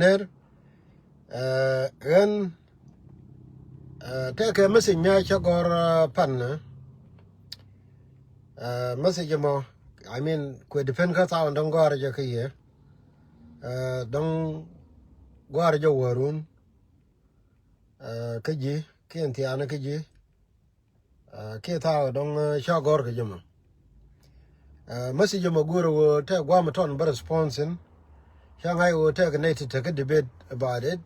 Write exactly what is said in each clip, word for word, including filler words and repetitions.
Ner, ɣän, tekɛ message mi a cä gɔ̱r pan, message mɔ, I mean, kuɛ depend kä thaw dɔ̱ŋ gɔ̱a̱r jɛ kä yɛ, dɔ̱ŋ gɔ̱a̱r jɛ wärun kä ji̱ kiɛn thiaanä kä ji̱. Kiɛ thaw dɔ̱ŋ cä gɔ̱r kɛ jɛ mɔ. Message mɔ go̱o̱rä ɣöö tɛ gua̱a̱m tɔn bä response in. Cä ŋa̱c ɣöö tɛ kɛ nɛy ti tekɛ debate about it.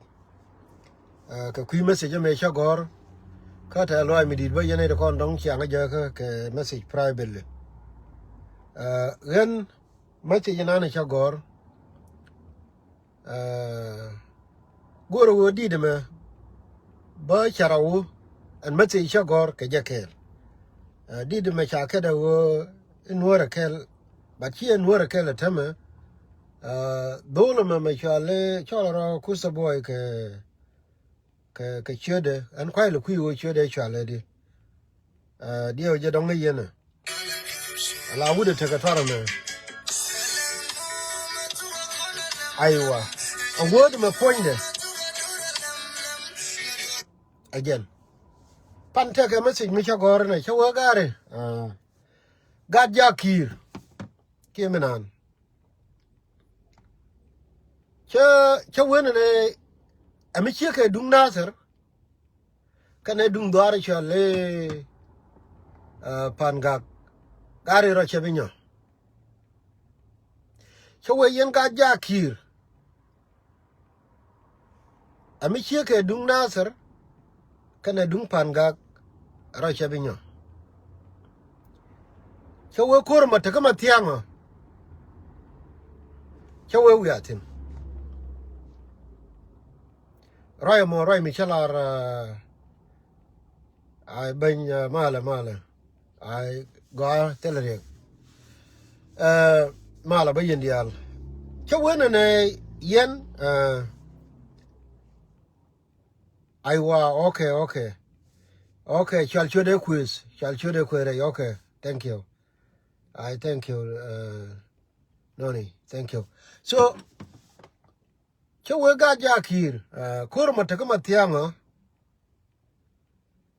Kɛ kui̱ message mɛ cä gɔ̱r. Kä tɛ lɔaac mi di̱i̱t bä yɛn nɛy ti kɔn dɔ̱ŋ ciaŋä jäkä kɛ message privately. Ɣän message in an cä gɔ̱r. Go̱o̱rä ɣöö di̱t ɛmɛ bä cä rɔw ɛn message cä gɔ̱r kɛ jɛ kɛɛl. Di̱t ɛmɛ ca kɛt ɛ ɣöö in nuɔ̱ɔ̱rɛ kɛl, but ci ɛn nuɔ̱ɔ̱rɛ kɛl ɛ tämɛ. Dho̱l ɛmɛ mɛ cɔal cɔl rɔ kuth ɛ buɔy kɛ kɛ kɛ ciötdɛ ɛn kuay lɛ kui̱ ɣöö ciötdɛ cɔal ɛ di. Diɛw jɛ dɔ̱ŋ ɛ yɛn ɛ. Ala wut ɛ tekɛ tɔrɛ mɛ. Aywa. A word mɛ puɔ̱nydɛ. Again. Pan tekɛ message mi cä gɔ̱r nɛ cä wee gaari. Gat jak ki̱i̱r. Kiɛ mi naan. Cä cä wen ɛnɛ ɛ mi ciekɛ duŋ Nathir. Kɛnɛ duŋ dhuaar cɔal i̱ Pan Gak. Gari rɔ cɛ bi nyɔ. Cä wee yɛn ka jaak ki̱i̱r. Ɛ mi ciekɛ duŋ Nathir kɛnɛ duŋ Pan Gak rɔ cɛ bi nyɔ. Cä wee ko̱r mɔ tekä ma thiaŋɔ. Cä wee wiaa thi̱n. Ruac ɛmɔ ruac mi cä lar. Ay beny malɛ malɛ. Ay gɔaa thilɛ riɛk. Malɛ bä yɛn diaal. Cä wen ɛnɛ yɛn. Aywa, okay, okay. Okay, cual cuet ɛ kueth, cual cuet ɛ kueth rɛy, okay. Thank you. Ay, thank you. Noni, thank you. So cä wee gat jaak ki̱i̱r. Ko̱r mɔ tekä ma thiaŋɔ.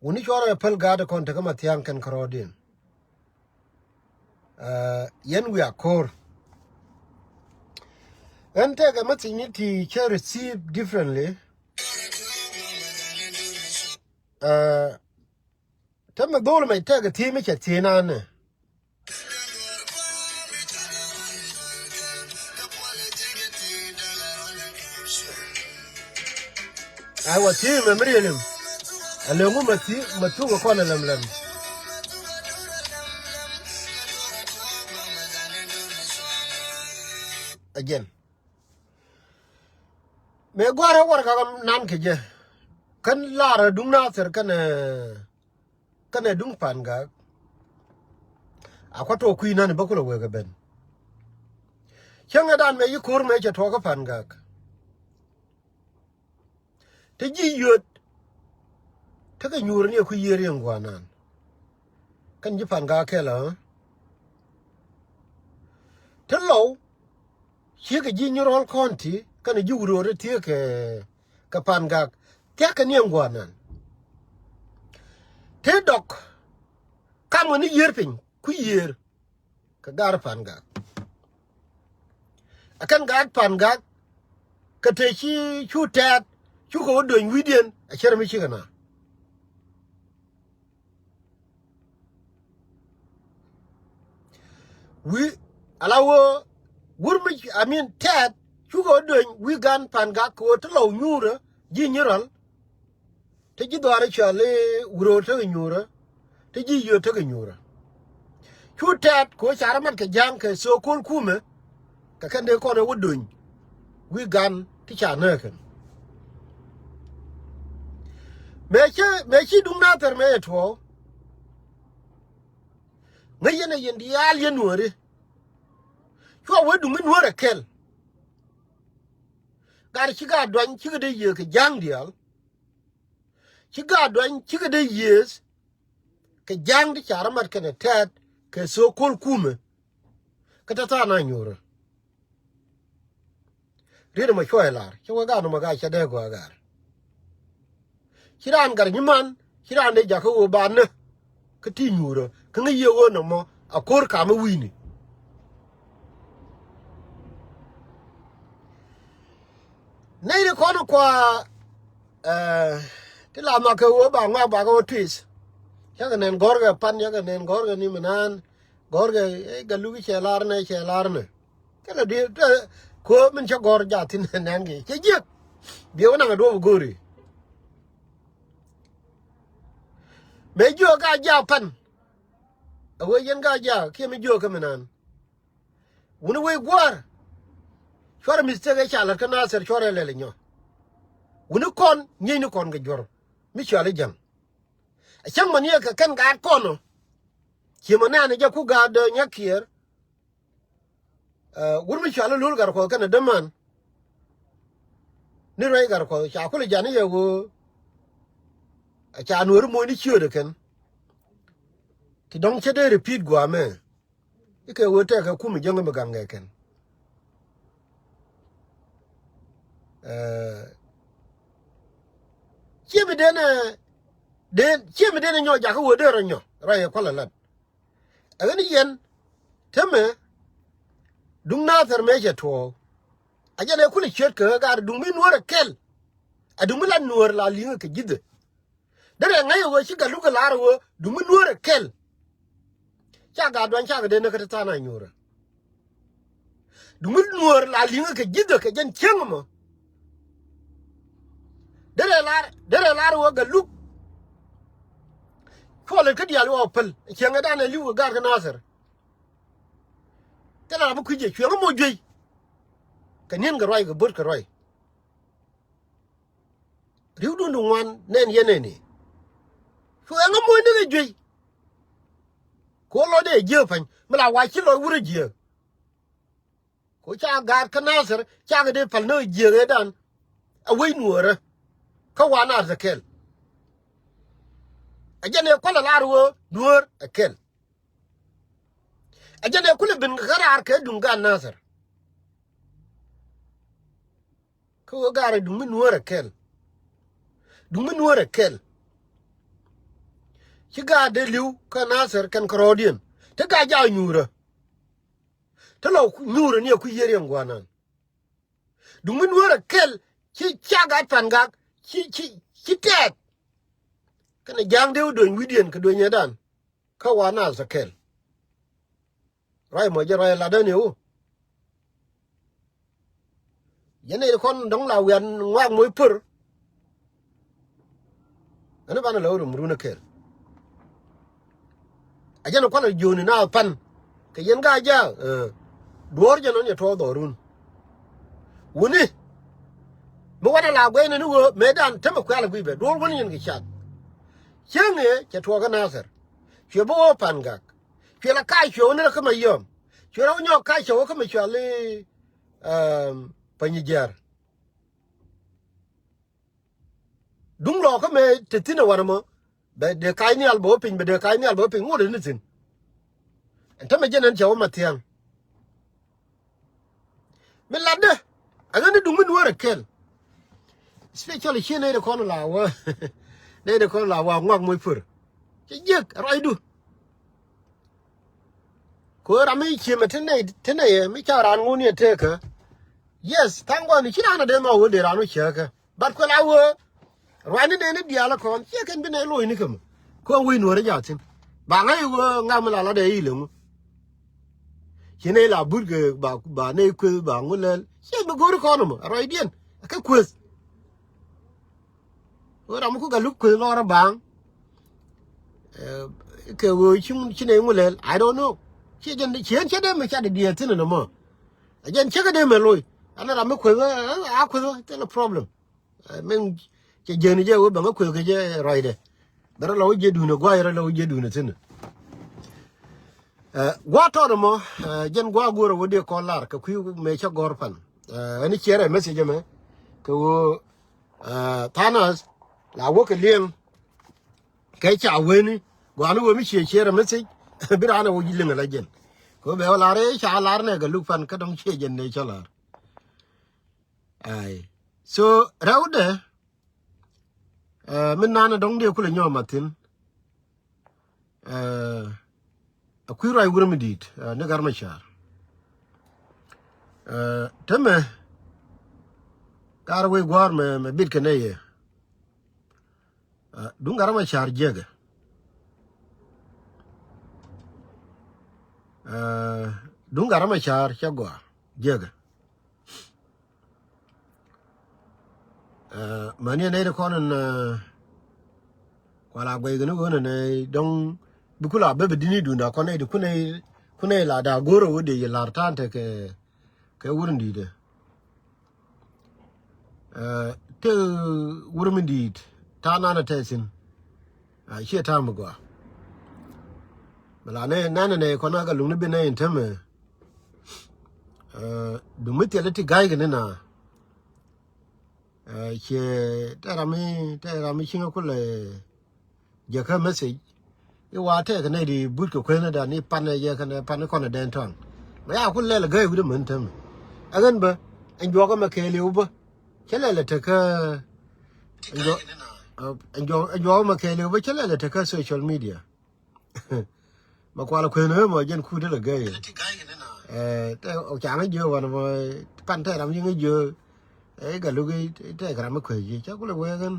Wuni cuarɛ päl gaat kɔn tekä ma thiaŋ kɛn kärɔɔdiɛn. Yɛn wiaa ko̱r. Ɛn tekɛ message ni ti cä receive differently. Tämɛ dho̱l mɛ tekɛ thi̱i̱ mi cɛ thi̱i̱ nanɛ. Aywa thi̱i̱ mɛ mi riɛlim. Ɛ lëŋu mɛ thi̱i̱ mɛ thuk ɛ kɔn ɛ lɛm lɛm. Again. Mëë gua̱a̱r ɛ warɛgak nan kɛ jɛ. Kän lar ɛ duŋ Nathir kɛnɛ kɛnɛ duŋ Pan Gak. A kua tuɔɔk kui̱ nani bä kulɛ wek ɛ ben. Cäŋɛ dan mëë yi ko̱r mëë cɛ tuɔɔk kä Pan Gak. Te ji̱ yöt tekɛ nyuur ni ɛ kui̱ yiër yɛn gua̱a̱r nan. Kɛn ji̱ Pan Gak kɛl ɛ te lɔw. Ciekɛ ji̱ Nyirol County kɛnɛ ji̱ Wuror ti tiekɛ kɛ Pan Gak thia̱kɛ ni ɛn gua̱a̱r nan. Te dɔk kamkɛ ni yiër piny kui̱ yiër kɛ gar Pan Gak. Ɛ kɛn gar Pan Gak kɛ te ci cu tɛɛt cukɛ wä dueny wi̱i̱diɛn ɛ cär mi cikɛ na. Wi̱i̱ ala wä wur mi, I mean, tɛɛt cukɛ wä dueny wi̱i̱ gan Pan Gak kɛ wä te lɔw nyuurä ji̱ Nyirol. Te ji̱ dhɔaarä cɔal i̱ Wuror tekɛ nyuurä. Te ji̱ yio̱o̱t tekɛ nyuurä. Cu tɛɛt kɛ wä carä mat kɛ ja̱a̱ŋ kɛ thok ko̱l kumɛ. Kɛ kɛn dee kɔn ɛ wä dony wi̱i̱ gan ti ca nääkɛn. Mëë ci, mëë ci duŋ Nathir mëë ɛ tuɔɔk. Ŋäc yɛn ɛ yɛn diaal yɛn nuääri. Cua wee duŋ mi nuäär ɛ kɛl. Gat ci gaat duany cikɛ dee yiëë kɛ ja̱a̱ŋ diaal. Ci gaat duany cikɛ dee yiëëth kɛ ja̱a̱ŋ ti carä mat kɛnɛ tɛɛt kɛ thok ko̱l kumɛ. Kä te tha̱a̱ŋ na nyuurä. Riet ɛmɔ cuɔ̱c ɛ lar, cä wee gaat nɔmɔ gaat cä dee gɔaa gaat. Ci raan gat nyiman, ci raan dee jakä ɣöö banä kä ti nyuurä kä ŋäc yiëë ɣöö nɔmɔ a ko̱r ka̱m ɛ wi̱i̱ni. Nɛy ti kɔn kua, eh, ti la nhɔakä ɣöö ba ŋɔak bakɛ ɣöö tui̱th. Cakɛ nɛn gɔ̱rkɛ pan, cakɛ nɛn gɔ̱rkɛ ni mi naan, gɔ̱rkɛ, eh, Gatluki cɛ lar nɛ, cɛ lar nɛ. Kɛnɛ di, eh, kɛ ɣöö min cä gɔ̱r jaathin nɛn kɛ cɛ jiäk. Biɛ wä naŋ a duɔ̱p go̱o̱ri. Mëë jiök ka jaak pan. A wee yɛn ka jaak kiɛ mi jiök kä mi naan. Wuni wec gua̱a̱r. Cuarɛ mistake ɛ ca la̱t kä Nathir cuarɛ lɛl inyɔ. Wuni kɔn nyieyni kɔn kɛ juɔ̱r mi cuali ja̱ŋ. A cäŋ mɔ ni ɛ kɛ kɛn gaat kɔn ɔ. Ciɛ mɔ nɛɛni jɛ ku gaat dee nyäk kiɛɛr. Ɛ, wur mi cuali lul gat kuɔth kɛnɛ däman. Ni ruac gat kuɔth ca kul jani yɛ ɣöö a ca nuɔ̱ɔ̱ri moc ni ciöödɛ kɛn. Ti dɔ̱ŋ cä dee repeat gua̱a̱mɛ. Ikɛ ɣöö tɛkɛ kum i̱ jäŋä mi gaŋkɛ kɛn. Ɛ, ciɛ mi denɛ, den, ciɛ mi denɛ nyɔ jakä ɣöö dee rɔ nyɔ rɔ yɛ kualɛ lat. Ɛ ɣän yɛn tämɛ duŋ Nathir mëë cɛ tuɔɔk. A jɛn ɛ kulɛ ciöt kɛ ɣä gaat duŋ mi nuɔ̱ɔ̱r ɛ kɛl. A duŋ mi la nuɔ̱ɔ̱r la li̱ŋä kɛ ji̱thɛ. Derɛ ŋäc ɛ ɣöö ci Gatluki lar ɛ ɣöö duŋ mi nuɔ̱ɔ̱r ɛ kɛl. Ca gaat duany cakɛ dee näk kä ti tha̱a̱ŋ a nyuurä. Duŋ mi nuɔ̱ɔ̱r la li̱ŋä kɛ ji̱thä kɛ jɛn cieŋ ɛmɔ. Derɛ lar, derɛ lar ɛ ɣöö Gatluk. Cuɔl ɛ kä diaal ɣöö päl cieŋ ɛ danɛ li̱w kɛ gaat kä Nathir. Thilɛ ram mi kui̱c jɛ cueŋ ɛmɔ juey. Kɛ ni̱n kɛ ruac kɛ bo̱t kɛ ruac. Ri̱wdun ti ŋuan nɛn yɛn nɛni. Cu ɛŋä moc ni kɛ juey. Ku lɔ dee jiääk pa̱ny mi la wa ci lɔ wurä jiääk. Ku ca gaat kä Nathir cakɛ dee päl ni jiääk ëëdan. A wec nuɔɔrä kä wa Nathir kɛl. A jɛn ëë kualɛ lar ɣöö nuɔɔr ɛ kɛl. A jɛn ëë kulɛ ben kä raar kɛ duŋ gaat Nathir. Kä ɣöö gaarɛ duŋ mi nuɔ̱ɔ̱rɛ kɛl. Duŋ mi nuɔ̱ɔ̱rɛ kɛl. Ci gaat dee li̱w kä Nathir kɛn kärɔɔdiɛn te gaat jaak nyuurä. Te lɔ nyuurä ni ɛ ku yiëër yɛn gua̱a̱nan. Duŋ mi nuɔ̱ɔ̱rɛ kɛl ci ca gaat pan gak ci, ci, ci tɛɛt. Kɛnɛ ja̱a̱ŋ dee wä dueny wi̱diɛn kɛ dueny ëëdan. Kä wa Nathir kɛl. Ruac mɔ jɛ ruac latdä ni wu. Jɛ nɛy ti kɔn dɔ̱ŋ la wian ŋuak moc pör. Ɛn banɛ lɛ wä rum run ɛ kɛl. A jɛn kualɛ jiöni na pan kɛ yɛn ka jaak. Duɔ̱ɔ̱r jɛ nɔn yɛ tuɔɔk dhɔrun. Wuni mi wanɛ la guɛcnɛ ni ɣöö mëëdan tämɛ kuɛ̈l ɛ gui̱c bɛ duɔ̱ɔ̱r wäni yɛn kɛ cath. Cieŋ ëë cɛ tuɔɔk kä Nathir. Cuɛ bä wä pan gak. Cuɛ la kac cuɛ wä ni rɛ kä Mayɔm. Cuɛ rɛ wä nyɔk kac cuɛ wä kä mi cuali, ɛm, Panyijiar. Duŋ lɔɔkä mëë te thi̱n ɛ wanɛ mɔ bɛ dee kac nhial bɛ wä piny, bɛ dee kac nhial bɛ wä piny ŋot ni thi̱n. Ɛn tämɛ jɛn ɛn cɛ wä Mathiaŋ. Mi latdä a ɣän ni duŋ mi nuɔ̱ɔ̱rɛ kɛl. Especially ci nɛy de kɔn la wä nɛy de kɔn la wä ŋuak moc pör. Cɛ jiäk ruacdu. Kɛ ɣöö ram mi ciemɛ ti nɛy ti nɛy ɛ mi ca raan ŋun yɛ tekä. Yes, tha̱a̱ŋ gua̱a̱ni ci raan a dee nhɔk ɣöö dee raan wä cääkä. But kuɛ la wee ruacni nɛɛni diaal ɛ kɔn ciɛ kɛn bi nɛy loc ni kɛ mɔ. Kɔn wec nuɔ̱ɔ̱rä jaathin ba ŋa̱c wee ŋa̱k mi la latdɛ i̱ leŋu. Ci nɛy la but kɛ ba, ba nɛy kueth ba ŋu lɛl ciɛ bi go̱o̱ri kɔn ɛmɔ a ruacdiɛn a kɛ kueth. Wee ram mi ku Gatluki kueth lɔrä baaŋ. Ɛ, kɛ ɣöö ci, ci nɛy ŋu lɛl, I don't know. Ciɛ jɛn ciɛ ɛn cä dee mɛ ca dee diɛɛr thi̱n ɛn ɛmɔ. Ɛ jɛn cä kɛ dee mɛ loc. Ɛn ram mi kueth ɛ, ɛ, a kueth ɛ thilɛ problem. Ɛ, min cɛ jiäkni jɛ wee bɛ ŋä kueth kɛ jɛ ruacdɛ. Bɛ rɔ la wä jiɛ duundɛ gua̱a̱c rɔ la wä jiɛ duundɛ thi̱n. Ɛ, gua̱a̱ tɔt ɛmɔ, ɛ, jɛn gua̱a̱ go̱o̱rɛ wä dee kɔn lar kɛ kui̱ mëë cä gɔ̱r pan. Ɛ, ɛn ciɛrɛ message ɛmɛ kɛ ɣöö, ɛ, tha̱a̱ŋ nath la wä kɛ liɛŋ kɛ ca weni gua̱a̱ni wä mi ciɛ ciɛrɛ message bi raan ɛ wä ji̱ liŋ ala jɛn. Kɛ ɣöö bɛ wä lar ɛ ca lar nɛ kɛ luk pan kä dɔ̱ŋ ciɛ jɛn nɛ cä lar. Ai. So rɛwdɛ, ɛ, mi nanɛ dɔ̱ŋ diɛ kulɛ nyɔm a thin. Ɛ, a kui̱ ruac wurɛ mi di̱i̱t, ɛ, ni Gat Macar. Ɛ, tämɛ kar wec gua̱a̱r mɛ, mɛ bit kɛ nɛ yɛ. Ɛ, duŋ Gat Macar jiäkɛ. Ɛ, duŋ Gat Macar cɛ gɔaa jiäkɛ. Ɛ, mäni ɛ nɛy ti kɔn in, ɛ, kuala guɛy kɛn ɣöö nɛ nɛy dɔ̱ŋ bi kula bebɛ dini duunda kɔn nɛy ti kunɛ, kunɛ la da go̱r ɛ wä dee yɛ la̱r ta̱a̱n tekɛ kɛ wur in di̱i̱t ɛ. Ɛ, te wur mi di̱i̱t ta̱a̱ nanɛ tɛthin. A ciɛ ta̱a̱ mi gɔaa. Bɛ la nɛ nanɛ nɛ kɔn a kɛ luŋni bi nɛ in tämɛ. Ɛ, duŋ mi thilɛ ti ga̱ykɛ ni na. Ɛ, ciɛ tɛ ram mi, tɛ ram mi ciŋä kulɛ. Jɛ kä message i̱ wa tɛk nɛy di but kɛ kuenä dan i̱ pan ɛ jɛ kɛnɛ pan i̱ kɔn ɛ dɛn tɔn. Mɛ ya ku lɛl gäi wi̱dɛ män tämɛ. Ɛ ɣän bä ɛn juɔk ɛmɛ kɛɛliw bä. Cä lɛl ɛ tekä ɛn juɔk, ɛn juɔk, ɛn juɔk ɛmɛ kɛɛliw bä cä lɛl ɛ tekä social media. Mɛ kual kuenä mɔ jɛn kut ilɛ gäi. Ɛ, tɛ ɔ caŋä jiö wanɛ mɔ pan tɛ ram yiŋä jiö. Ɛ, galuk i̱ tɛk ram mi kuec ji̱ cä kulɛ wee kɛn.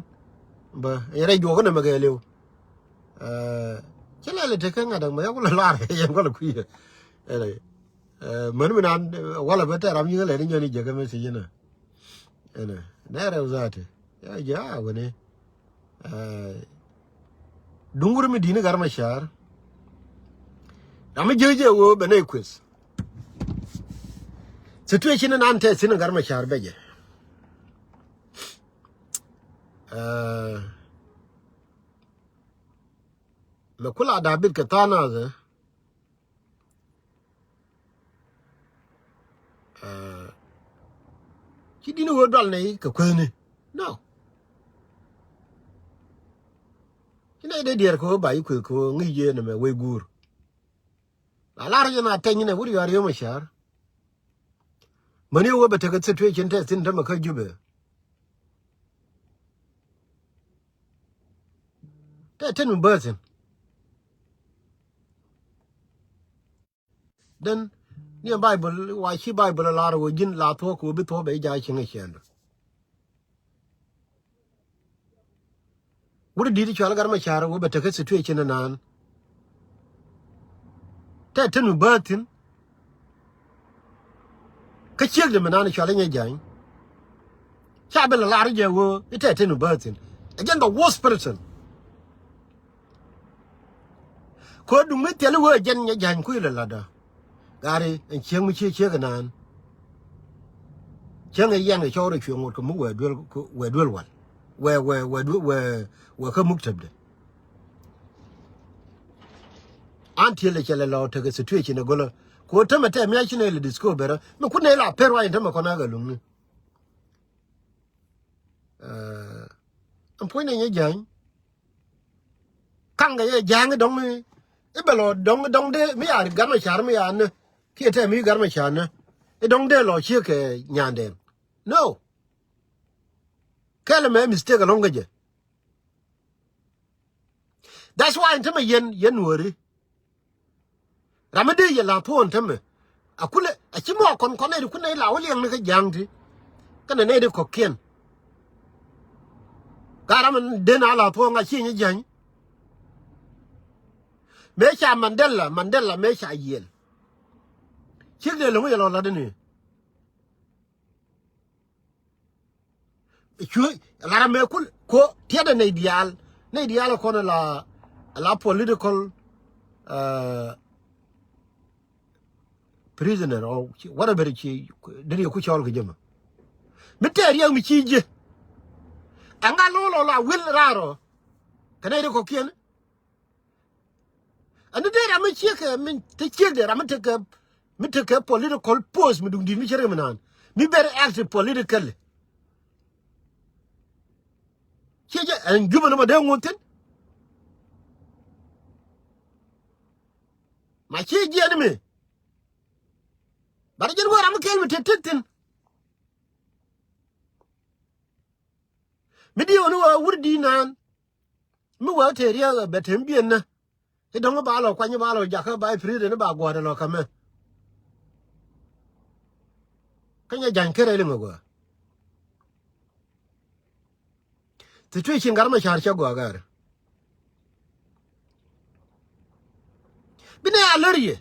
Bä yɛn rɛy juɔk inɛ mɛ kɛɛliw. Ɛ, cä lɛl i̱ tekä ŋa̱t ɛmɛ yɛ kulɛ lar yɛn kulɛ kui̱. Ɛ, ɛ, män mi nan, ɛ, walɛ bä tɛk ram yiŋä lɛt inyɔn i̱ jɛ kɛ message inɛ. Ɛnɛ nɛ rɛw zaati. Ya jɛ a wene. Ɛ, duŋ wur mi di̱i̱t ni Gat Macar. Ram mi jiäk jɛ ɣöö bɛ nɛy kueth. Situation in an tɛ thi̱n in Gat Macar bɛ jɛ. Ɛ, mɛ kula da̱a̱ bit kɛ tha̱a̱ŋ nath ɛ. Ɛ, ci di̱t ni ɣöö dual nɛy kɛ kuethni. No. Ci nɛy dee diɛɛr kɛ ɣöö ba yi kueth kɛ ɣöö ŋi̱i̱c yee nɛmɛ wec guur. La lar jɛ na tɛny inɛ wut yɔ̱a̱r yio̱m a ca̱r. Mäni ɣöö bɛ tekɛ situation tɛ thi̱n tämɛ kä Jubɛ. Tɛ ten mi bäthin. Den ni Baibol wa ci Baibol lar wä ji̱n la thuɔ̱k kɛ wä bi thuɔ̱k bɛ ja̱ cieŋ ɛ ciɛndä. Wut di̱t cual Gat Macar wä bɛ tekä situation ɛ naan. Tɛ ten mi bäthin. Kä ciek de mi naan cual inyɛ ja̱ny. Ca bi la lar jɛ wä i̱ tɛ ten mi bäthin. Ɛ jɛn the worst person. Kɛ duŋ mi thil i̱ wee jɛn nyɛ ja̱ny kui̱ lɛ la̱tdä. Gari ɛn cieŋ mi cie ciek ɛ naan. Cieŋ ɛ yɛn kɛ cɔw rɛ cuɛ ŋot kɛ mi wee duel, wee duel wal. Wee, wee, wee, wee, wee kä muktäbdɛ. An tiel ɛ cɛ lɛ lɔ tekɛ situation ɛ gölä. Kɛ ɣöö tämɛ tɛm ya ci nɛ lɛ discover ɛ mi kun nɛ la per ruac in tämɛ kɔn a kɛ luŋni. Ɛn puɔ̱nydɛ nyɛ ja̱ny. Kaŋkɛ yɛ ja̱a̱ŋ i̱ dɔ̱ŋ mi i̱ bɛ lɔ dɔ̱ŋ, dɔ̱ŋ dee mi ya Gat Macar mi ya ni kiɛ tɛ mi Gat Macar ni i̱ dɔ̱ŋ dee lɔ ciek kɛ nyandɛɛŋ. No. Kɛl ɛmɛ mistake ɛlɔ̱ŋ kä jɛ. That's why in tämɛ yɛn, yɛn Nuääri. Ram mi dee yɛ la thuɔ̱ɔ̱n tämɛ. A kulɛ a ci mɔ kɔn kɔn nɛy ti kun nɛy la wä liɛŋni kä ja̱a̱ŋ ti. Kɛnɛ nɛy ti kɔ̱kiɛn. Ka ram mi dee na la thuɔ̱ɔ̱ŋ a ci nyɛ ja̱ny. Mëë ca Mandela, Mandela mëë ca yiɛl. Ciek dee lo̱ŋ yɛ lɔ lat ni. Cuɛ lar amɛ kul ko tiɛt ɛ nɛy diaal, nɛy diaal ɛ kɔn ɛ la, ɛ la political, uh, prisoner or whatever ci deri ku cɔl kɛ jɛ mɛ. Mi tɛɛr yɛ mi ci jɛ. Ɛŋa lo̱l ɔ la wil raar ɔ kɛ nɛy ri kɔ̱kiɛn. Ɛn ni dee ram mi ciek kɛ, mi te ciek dee ram mi tekɛ, mi tekɛ political post mi duŋ di̱t mi cɛ rɛ mi naan mi very active politically. Ciɛ jɛ ɛn Jubɛ ni ma dee ŋuɔ̱t thi̱n. Ma ciɛ jiɛn mi. But jɛn wee ram mi kɛɛl mi te te thi̱n. Mi di̱i̱t ɣän wä wur di̱i̱t naan. Mi wä te riɛk bɛ tem biɛn nä. I̱ dɔ̱ŋ ba lɔ kuany ba lɔ jakä ba i̱ president ba gua̱a̱r lɔ kä mɛ. Kä nyɛ ja̱ny kärɛ liŋ ɛ gua̱a̱. Situation Gat Macar cɛ gɔaa gɛr. Bi nɛ a lär yɛ.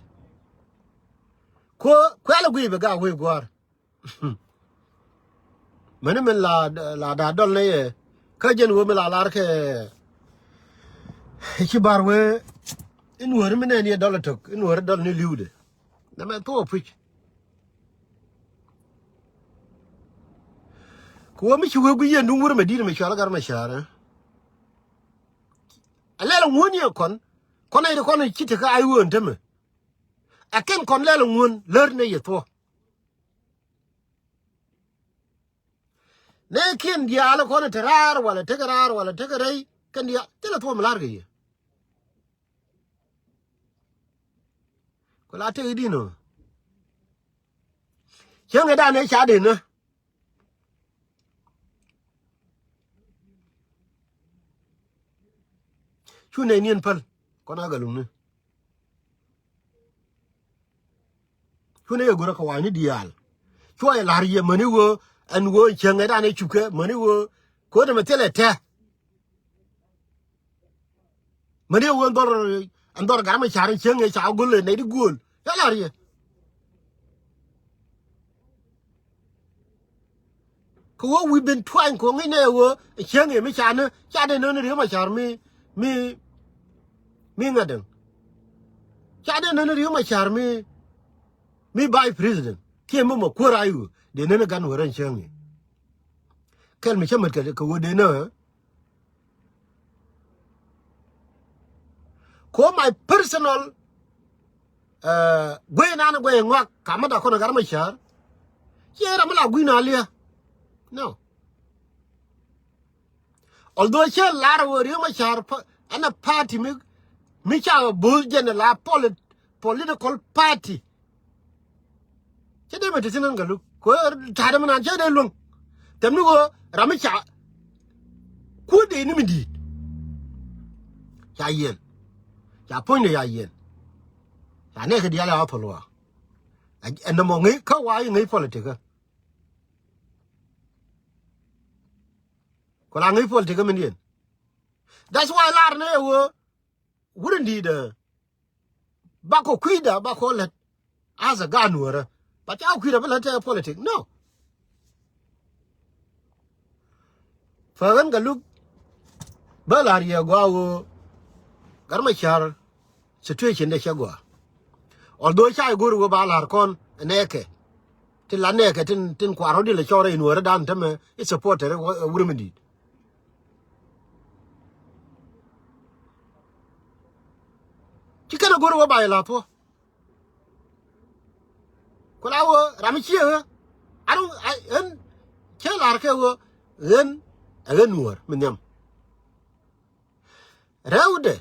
Kuɛ kuɛl a guiy bɛ gak wee gua̱a̱r. Mäni min la la da̱a̱ dɔl nɛ yɛ. Kä jɛn wee mi la lar kɛ. Ci bar wee in wääri mi nɛn yɛ dɔl a tök in wääri dɔl ni li̱wdɛ. Nɛ mɛ thok a puc. Kɛ wä mi ci wee guic yɛn duŋ wur mɛ di̱t mɛ cual Gat Macar. Ɛ lɛl ŋuɔ̱n yɛ kɔn kɔn ɛ kɔn ci tekä ay wee ɛn tämɛ. Ɛ kɛn kɔn lɛl ŋuɔ̱n lär nɛ yɛ thuɔ. Nɛ kiɛn diaal kɔn te raar walɛ tekɛ raar walɛ tekɛ rɛy kɛn diaal thilɛ thuɔ mi la̱r kɛ yɛ. Ku la tek i̱di̱n ɔ. Cäŋ ɛ dan ɛ ca den ɛ. Cu nɛy niɛn päl kɔn a galumni. Cu nɛy ɛ go̱rä kɛ wa̱a̱ni diaal. Cuɔ yɛ la̱r yɛ mäni ɣöö ɛn ɣöö cäŋ ɛ dan ɛ cupkɛ mäni ɣöö ko̱dɛ mɛ thilɛ tɛ. Mäni ɣöö ɛn dhɔr ɛn dhɔr Gat Macar in cäŋ ɛ ca go̱l ɛ nɛy di guöl. Ca la̱r yɛ. Kɛ ɣöö we've been trying kɛ ɣöö ŋäcnɛ ɣöö cäŋ ɛ mi ca ni ca dee nööni Riek Macar mi mi mi ŋa̱t däŋ. Ca dee nööni Riek Macar mi mi vice president kiɛ mi mɔ kuäär a i̱ ɣöö dee nööni gan wä rɛn cäŋ ɛ. Kɛl mi cä mät kɛ kɛ ɣöö dee nöö. Ko my personal guey nan guey ŋuak kamä da kɔn Gat Macar. Ciɛ ram mi la gui̱n a liɛ. No. Although ciɛ lar wä Riek Macar ɛn a party mi mi ca bo̱o̱th jɛn la political party. Cä dee mɛ te thi̱n ɣän Galuk kɛ ɣöö ta̱a̱dɛ mi naan cä dee luäŋ. Thɛm ni ɣöö ram mi ca kuäär dee ni mi di̱i̱t. Ca yiɛn ca puɔ̱nydɛ ca yiɛn. Ca nɛɛkɛ diaal ɛ a thol ɣɔaa. Ɛn nɔmɔ ŋäc kä wa i̱ ŋäc politikä. Ku la ŋäc politikä mindiɛn. That's why lar ni ɛ ɣöö wurɛ di̱i̱t ɛ. Bakɔ kui̱da bakɔ lät. As a gaat nuɔ̱ɔ̱rä ba ca kui̱da bi lät tɛ politik no. Fäk ɣän Galuk bä la̱r yɛ gɔaa ɣöö Gat Macar situation dɛ cɛ gɔaa. Although ca i̱ go̱r ɣöö ba la̱r kɔn nɛɛkɛ tin la nɛɛkɛ tin tin kua̱r rɔ̱ dilɛ cɔɔrɛ in wääri dan tämɛ i̱ supporter wurɛ mi di̱i̱t. Ci kɛn a go̱r wä ba yɛ la̱th wä. Ku la wä ram ciɛ ɣä. An ɣän cä la̱r kɛ wä ɣän ɛ ɣän nuɔ̱ɔ̱r mi nhiam. Rɛwdɛ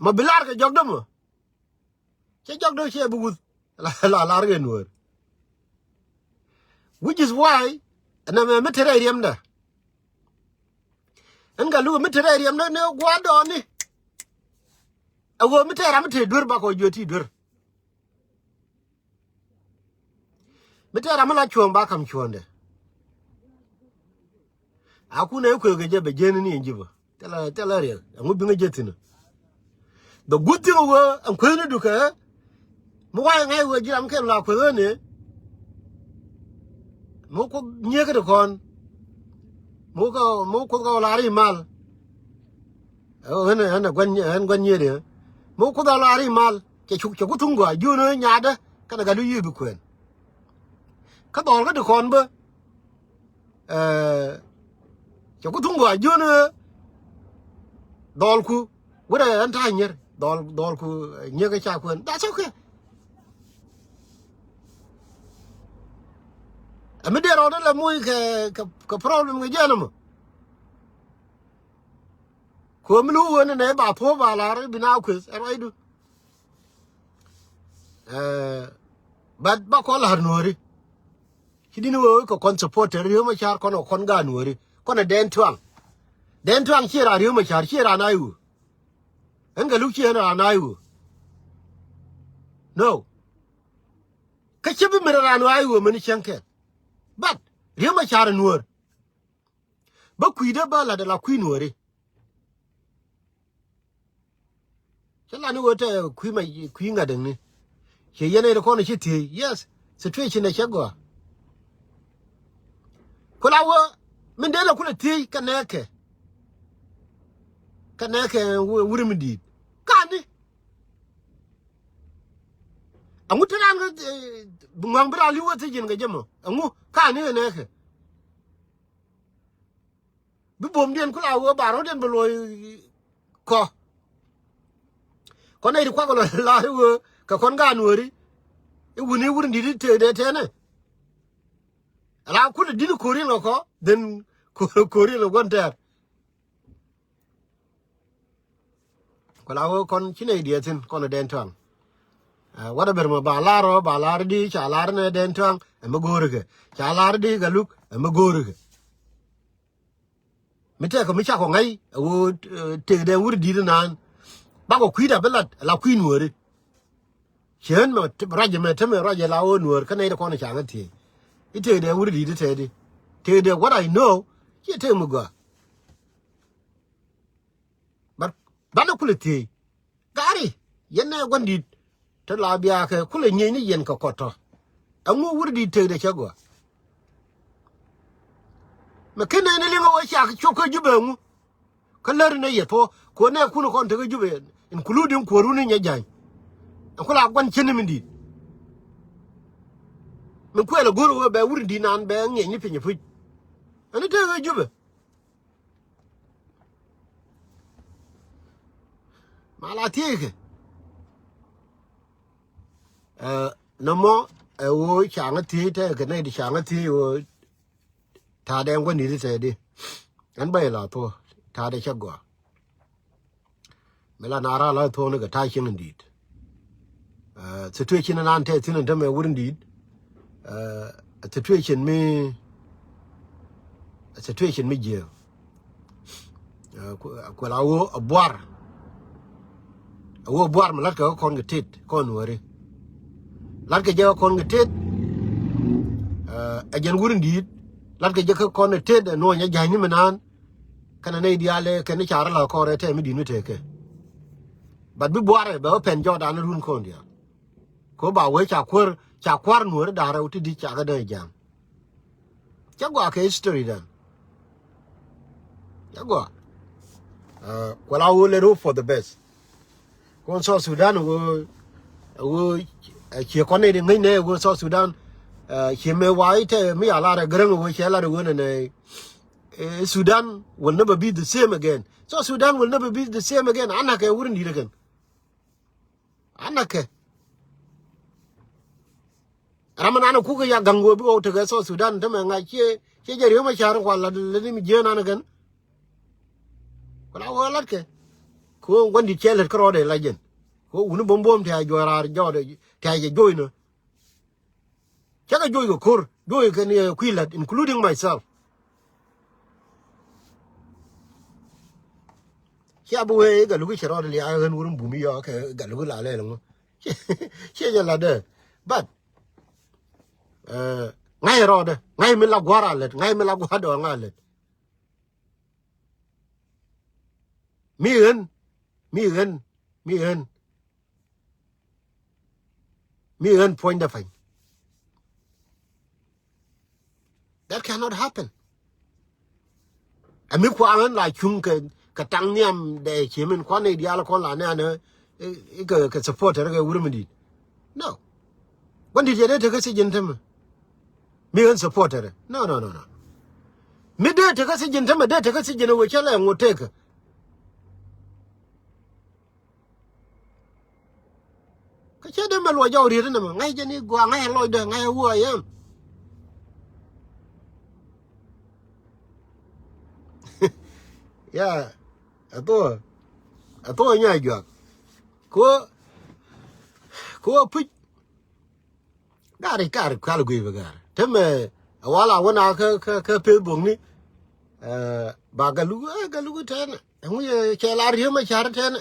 ma bi la̱r kɛ jɔkdä mɔ. Cɛ jɔk dee ciɛ bi wuth la lar kɛ nuɔ̱ɔ̱r. Which is why ɛn ɛmɛ mi te rɛy riɛmdä. Ɛn Galuk mi te rɛy riɛmdä ni gua̱a̱r dɔɔni. Ɛ ɣöö mi te ram mi te duer bakɔ juɛ ti duer. Mi te ram mi la cuɔ̱ɔ̱ŋ ba ka̱m cuɔ̱ɔ̱ŋdɛ. A kun ɛ kuëë kɛ jɛ bɛ jiɛn ni ɛn ji̱ bä. Thilɛ thilɛ riɛk ɛŋu biŋä jɛ thi̱n. The good thing wä ɛn kuëëni dukɛ. Mi wa̱i̱ ŋäc wä ji̱ ram kɛn la kuëëni. Mi kuoth nyiek kɛ ti kɔn. Mi wä kɛ mi wä kuoth kɛ wä la ri mal. Ɣän ɣän ɛ gua̱n ɣän gua̱n nyiet ɛ. Mi wä kuoth kɛ wä la ri mal cɛ cuk cɛ ku thuŋ gɔaa jiön ɣä nyaatdä kɛnɛ gat lu yiëë bi kuɛɛn. Kä dhɔl kä ti kɔn bä. Cɛ ku thuŋ gɔaa jiön ɣä dhɔlku. Wurɛ ɣän ta̱a̱ nyier dhɔl dhɔlku nyier kä ca kuɛn that's okay. Ɛ mi dee rɔɔdä lɛ muc kɛ kɛ problem kɛ jiɛn ɛmɔ. Kuɛ mi lu wen nɛ ba thuɔ̱ɔ̱p ba la̱r bi na kueth ɛ ruacdu. But ba kɔ la̱r nuɔ̱ɔ̱ri. Ci di̱n wee kɛ kɔn supporter Riek Machar kɔn kɛ kɔn gaat Nuääri. Kɔn ɛ Dɛn Tuaŋ. Dɛn Tuaŋ ciɛ raan Riek Machar, ciɛ raan a i̱ wee. Ɛn kɛ luk ciɛ ɛn raan a i̱ wee. No. Kä ci bi mi raan a i̱ wee mɛn cäŋ kɛn. But Riek Machar ɛ Nuäär. Bä kui̱dä bä lat ala kui̱ Nuääri. Cä lat ni ɣöö te kui̱ ma kui̱ ŋa̱t däŋni. Ciɛ yɛn ɛ kɔn ci thiec. Yes. Situation ɛ cä gɔaa. Ku la wä min dee la kulɛ thiec kɛ nɛɛkɛ. Kɛ nɛɛkɛ wä-, wuri mi di̱i̱t. Kani. Ɛŋu te raan kä, eh, bi ŋɔ̱a̱ŋ bi raan li̱w wä thiec yɛn kɛ jɛ mɔ. Ɛŋu kani kɛ nɛɛkɛ. Bi buɔ̱mdiɛn ku la wee ba rɔ̱diɛn bi luɔ̱c kɔ. Kɔn nɛy ti kuak lɔ lar i̱ wee kɛ kɔn gaat Nuääri. I̱ wuni wur in di̱t i̱ tëëdɛ tɛnɛ. Ala kulɛ di̱t i̱ ko̱r in kɔ kɔ, then ko̱r, ko̱r in lɔ gua̱n tɛɛr. Ku la wee kɔn ci nɛy diɛɛr thi̱n kɔn ɛ Dɛn Tuaŋ. Ɛ, whatever mɔ ba lar ɔ, ba lar di, ca lar nɛ Dɛn Tuaŋ, ɛ mi go̱o̱ri kɛ. Ca lar di Galuk, ɛ mi go̱o̱ri kɛ. Mi tɛkɛ mi cakɔ ŋa̱c, ɛ ɣöö, ɛ, tëëkdɛ wur di̱t inan. Bakɔ kui̱da bi lat, la kui̱ Nuääri. Ciɛ ɣän mɛ ruacɛ mɛ tämɛ ruacɛ la ɣöö Nuäär kä nɛy ti kɔn ca ŋä thiec. I̱ tëëkdɛ wur di̱t i̱ tëëdi. Tëëkdɛ what I know, ciɛ tëëk mi gɔaa. But banɛ kulɛ thiec. Gari, yɛn nɛ gua̱n di̱t. Te la biakɛ kulɛ nyieny ni yɛn kɛ kɔt tɔ. Ɛŋu wur di̱t tëkdɛ cä gɔaa. Mɛ ken nɛ ni liŋ a wä cak cop kä Jubɛ ɛŋu. Kä lär ni yɛ thuɔ. Kuɔ nɛ kun kɔn tekä Jubɛ. Including kuɔrun ni nyɛ ja̱ny. Ɛn kula gua̱n cin ni min di̱t. Min kuɛl a go̱r wä bɛ wur di̱t nan bɛ nyieny ni piny puc. Ɛn ni tëkä Jubɛ. Ma la thiec kɛ. Ɛ, nɔmɔ, ɛ, ɣöö ca ŋä thiec tɛ kɛ nɛy ti ca ŋä thiec ɣöö ta̱a̱dɛ ŋuäni ti tɛ di. Ɛn bä ilɔ thuɔ̱k ta̱a̱dɛ cä gɔaa. Mi la na raar la thuɔ̱k ni kɛ ta̱a̱ cieŋ in di̱i̱t. Ɛ, situation nan tɛ thi̱n in tämɛ wur in di̱i̱t. Ɛ, situation mi, situation mi jiääk. Ɛ, ku, ku la wä a buar. A wä a buar mi latkɛ kä kɔn kɛ tet kɔn Nuääri. Latkɛ jɛ kä kɔn kɛ tet. Ɛ, a jɛn wur in di̱i̱t. Latkɛ jɛ kä kɔn kɛ tet ɛ nuɔ̱ɔ̱ny a ja̱ny ni mi naan. Kɛnɛ nɛy diaal ɛ kɛn i̱ car la kɔrɛ tɛm i̱ di̱t mi tekɛ. But bi buarɛ bɛ wä pɛn jɔɔdan run kɔn diaal. Ko ba wee ca kuäär, ca kua̱r Nuääri da̱ŋ rɛw ti di̱t ca kɛ dee ja̱a̱ŋ. Cä gɔaa kɛ history dan. Cä gɔaa. Ɛ, kuɛ la wee let hope for the best. Kɔn South Sudan wee, wee, ɛ, ciɛ kɔn nɛy di ŋäcnɛ wee South Sudan. Ɛ, ciɛ mɛ wa itɛ mi ya lar ɛ Gäräŋ wee ciɛ lar wee nɛnɛ. Ɛ, Sudan will never be the same again. South Sudan will never be the same again. Anakɛ wur in di̱t ɛ kɛn. Anakɛ. Ram mi nan kukɛ ya gaŋ wee bi ɣɔw tekɛ South Sudan tämɛ ŋa̱c ciɛ, ciɛ jɛ Riek Machar kua lat lät ni mi jieen an kɛn. Ku la wee latkɛ. Ku gua̱n di̱t cɛ lät kärɔɔdɛ la jɛn. Ku wuni buɔ̱m buɔ̱m tɛ̈ a juɔc raar jɔɔdɛ tɛ̈ a jɛ joc nä. Cä kɛ joc kɛ ko̱r, joc kɛn, ɛ, kui̱ la̱t, including myself. Cia bi wee Galuk cɛ rɔɔdɛ liaak ɣän wur in bum i̱ yɔɔk kɛ Galuk la lɛl ŋu. Ciɛ jɛ la̱t dee. But, ɛ, ŋa̱c rɔɔdɛ, ŋa̱c mi la gua̱r a lät, ŋa̱c mi la gua̱r dɔɔŋ a lät. Mi ɣän, mi ɣän, mi ɣän. Mi ɣän puɔ̱nydä pany. That cannot happen. Ɛ mi kuaŋ ɣän la cuŋ kɛ, kɛ taŋ nhiam dɛ cie min kuan nɛy diaal kɔn la nɛ̈ɛ̈n ɛ, ɛ, kɛ, kɛ supporter kɛ wur mi di̱i̱t. No. Gua̱n di̱t cɛ dee tekä sijin tämɛ. Mi ɣän supporter. No, no, no, no. Mi dee tekä sijin tämɛ, dee tekä sijin ɛ wee cä lɛ ŋot tekä. Kä cä dee mɛ luɔc jɔw riet inɛ mɛ ŋa̱c jɛ ni gɔaa ŋa̱c ɛ lɔcdä ŋa̱c ɛ wua yɛm. Ya, ɛ thok, ɛ thok ɛ nya juak. Ko, ko puc. Gari kar kal guiy bɛ gar. Tämɛ Ɛ wala wä na kä kä kä Facebook ni. Ɛ ba galuk ɛ galuk tɛnɛ. Ɛŋu yɛ cɛ la riek ma car tɛnɛ.